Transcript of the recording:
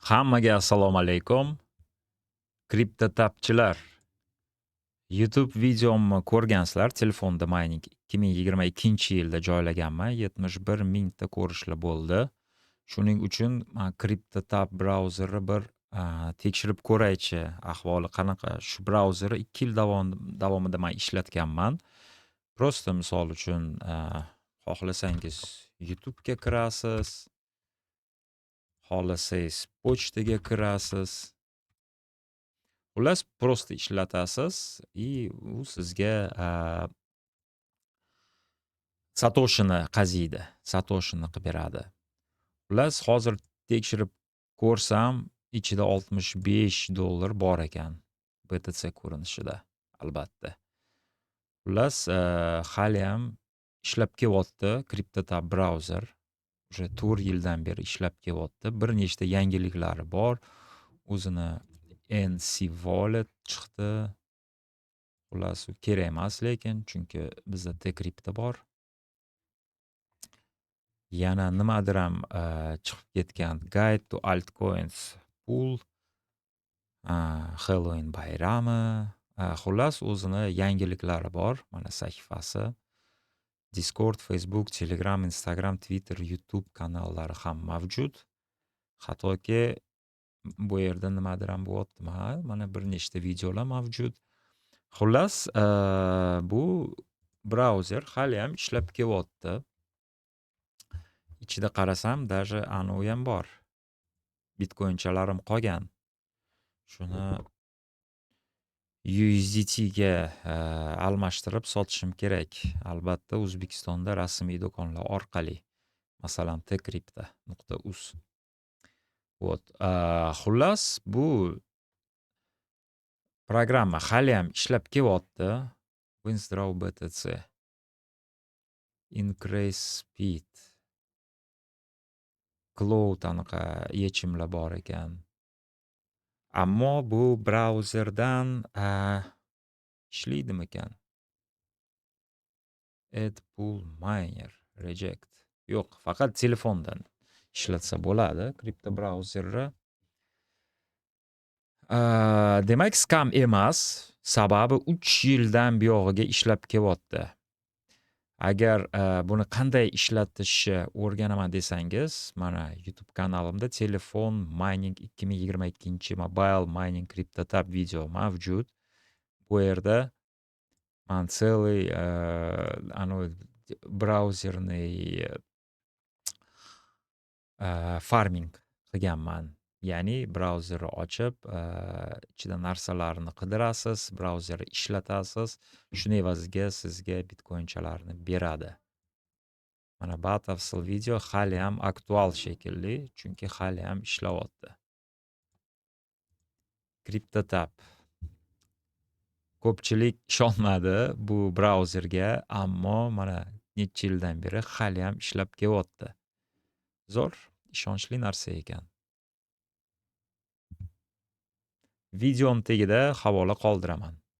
Hammaga assalomu alaykum. Kriptotapchilar. YouTube videomni ko'rgansizlar, telefonda mining 2022-yilda joylaganman. 71 mingta ko'rishlar bo'ldi. Shuning uchun man CryptoTab brauzeri bir tekshirib ko'raychi, ahvoli qanaqa. Shu brauzerni 2 yil davomida man ishlatganman. Просто misol uchun, xohlasangiz YouTube'ga kirasiz. Xohlasangiz pochtaga kirasiz. Xullas, просто ishlatasiz и u sizga satoshini qaziydi, satoshini qilib beradi. Xullas, hozir tekshirib ko'rsam, ichida $65 bor ekan BTC ko'rinishida, albatta. Xullas, haliyam ishlab kelyapti CryptoTab brauzer. Уже 4 yildan beri ishlab kelyapti. Bir nechta yangiliklari bor. O'zini NC Wallet chiqdi. Xullas, u kerak emas lekin, chunki bizda Tcrypto bor. Yana nimadir ham chiqib ketgan. Guide to altcoins pool, Halloween bayrami, xullas o'zini yangiliklari bor. Mana sahifasi. Discord, Facebook, Telegram, Instagram, Twitter, YouTube kanallari ham mavjud. Hattoki bu yerda nimadir ham bo'lyaptimi? Ha, mana bir nechta videolar mavjud. Xullas, bu brauzer haliyam ishlab kelyapti. Ichida qarasam, даже anavi ham bor. Bitcoinchalarim qolgan. Shuni USDTga almashtirib sotishim kerak. Albatta, O'zbekistonda rasmiy do'konlar orqali. Masalan, tcrypto.uz. Вот, xullas, bu programma haliyam ishlab kelyapti. Withdraw BTC. Increase speed. Cloud anaqa yechimlar bor ekan. Ammo bu brauzerdan ishlaydimikan? Add pool miner reject. Yo'q, faqat telefondan ishlatsa bo'ladi kripto brauzerni. Demak, scam emas. Sababi 3 yildan buyog'iga ishlab kelyapti. Agar buni qanday ishlatishni o'rganaman desangiz, mana YouTube kanalimda telefon mining 2022 mobile mining CryptoTab video mavjud. Bu yerda man целый anavi браузерный farming qilganman. Ya'ni brauzerni ochib, ichida narsalarni qidirasiz, brauzerni ishlatasiz. Shuni evaziga sizga bitcoinchalarni beradi. Mana batafsil video haliyam aktual shekilli, chunki haliyam ishlayapti. CryptoTab. Ko'pchilik ishonmadi bu brauzerga, ammo mana necha yildan beri haliyam ishlab kelyapti. Zo'r, ishonchli narsa ekan. Videoni tagida havola qoldiraman.